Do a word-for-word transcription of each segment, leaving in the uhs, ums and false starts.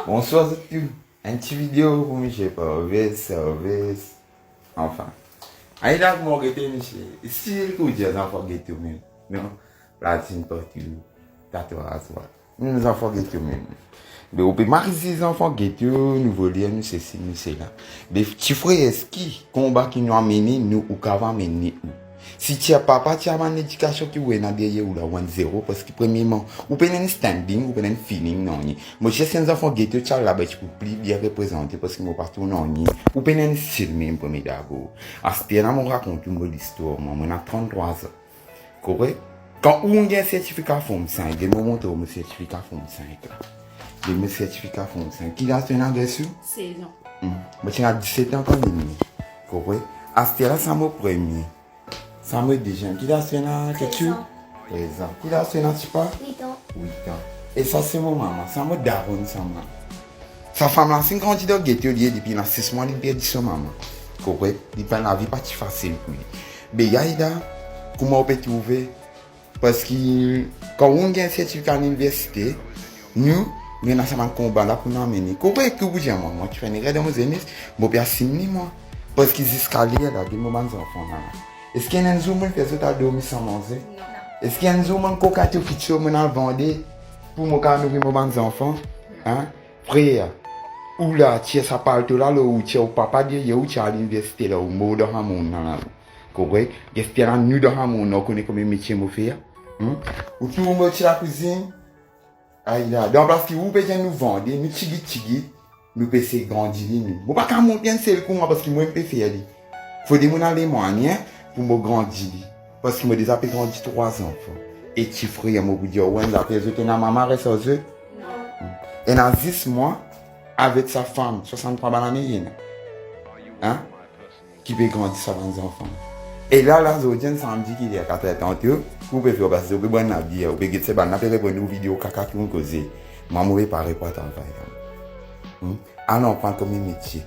Bonswar zot tou. Enn ti video pou misie Parvez, Servez. Anfin. Aye la, kouma ou gete misie? Stil ki ou dir zanfan geto mem. Non? Platinn partou, tatwaz, vwala. Nou zanfan geto mem. Me ou pe mariz zanfan geto, nou voler, nou sesi, nou sela. Me ti frer, eski konba ki nou amene, nou, ou kav amene ou? Si ti a papa ti a bann ledikasion ki ou ena deryer ou la, ou enn zero, parski premierman, ou pena enn standing, ou pena enn feeling, nanye. Mo ti enn zanfan geto, ti al laba ti pou pli bien reprezante, parski mo pa tou nanye. Ou pena enn stil mem, premie dabor. Aster la, mo rakont ou mo listwar, mwa, mo ena tranntrwa an. Korek? Kan ou gagn sertifika Form cinq, get mo montre ou mo sertifika Form cinq la. Get mo sertifika Form cinq. Ki laz to ena, garson? Sez an. Hmm. Mo ti ena diset an kan mo ne. Korek? Aster la, sa mo premie. Sa mo deziem. Ki laz to ena, Ketchou? Trez an. Trez an. Ki laz to ena, Tipa? Wit an. Wit an. E sa se mo mama. Sa mo daronn, sa mwa. Sa fam la, si inn grandi dan geto li ye, depi li ena sis mwa, linn perdi so mama. Korek? Li pa, lavi pa ti fasil pou li. Be Aida, kouma ou pe trouve? Parski kan ou gagn sertifika liniversite, nou, nou ena sa bann konba la pou nou amene. Korek, ki ou pou dir mwa, mwa ki fer enn erer dan mo zenes, mo pe asim li, mwa. Parski ziska ler la, get mo bann zanfan la. Eski enn zour mo'nn fer zot al dormi san manze? Non. Eski enn zour mo'nn kokin to fitir mo'nn al vande pou mo kav nouri mo bann zanfan? Hein? Frer, ou la, tir sa palto la lor ou, tir ou papa deryer ou, ti al liniversite la, ou mor dan sa mond la. Korek? Aster la, nou dan sa mond la, ou kone konbien metie mo fer? Hmm? Ou tourn mo ti lakouzinn. Aida, dan plas ki ou pe dir nou vande, nou tigit tigit, nou pe sey grandi li, nou. Mo pa kav mont li enn sel kou, mwa, parski mwa pe fer li. Fode mo'nn al lemwanye pou mo grandi li. Parski mo deza pe grandi trwa zanfan. E ti frer, mo pou dir ou enn zafer, zot ena mama res ar zot? Non. Ena zis mwa avek sa fam, swasanntrwa bann lane ena. Hein? Ki pe grandi sa bann zanfan. E la, la, zordi enn samdi ki ler, katrer tan, ki ou pe fer, parski ou pe bwar labir, ou pe get se bann la pe reponn ou video kaka ki ou koze. Mwa, mo pe pare pou al travay la. Hmm? Al aprann konbien metie.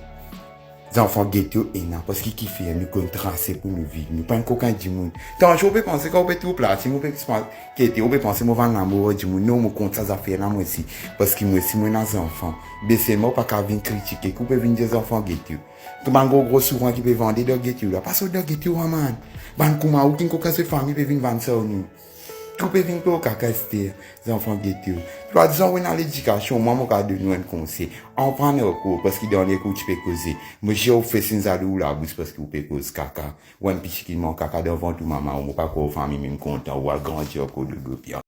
Zanfan geto ena, parski ki fer nou konn trase pou nou viv. Nou pa enn kokin dimoun. Tanzan ou pe panse kan ou pe trouv Platinn, ou pe panse, kete, ou pe panse mo vann lamour dimoun. Non, mo kont sa zafer la, mwa osi. Parski mwa osi, mo ena zanfan. Be selman ou pa kav vinn kritike, ki ou pe vinn dir zanfan geto. Ki bann gro gro souran ki pe vande dan geto la, pa sot dan geto, wa, man. Bann kouma ou ki inn kokin zot fami pe vinn vann sa ar nou. Ki ou pe vinn koz kaka aster, zanfan geto. Swadizan ou ena ledikasion, mwa mo kav donn ou enn konsey. Aprann ar kour, parski dan lekol ti pe koze. Mo zis ou fer sinn zalou labous parski ou pe koz kaka. Ou enn piti ki manz kaka dan vant ou mama, ou mo pa krwar ou fami mem kontan, ou al grandi ankor dodo pia.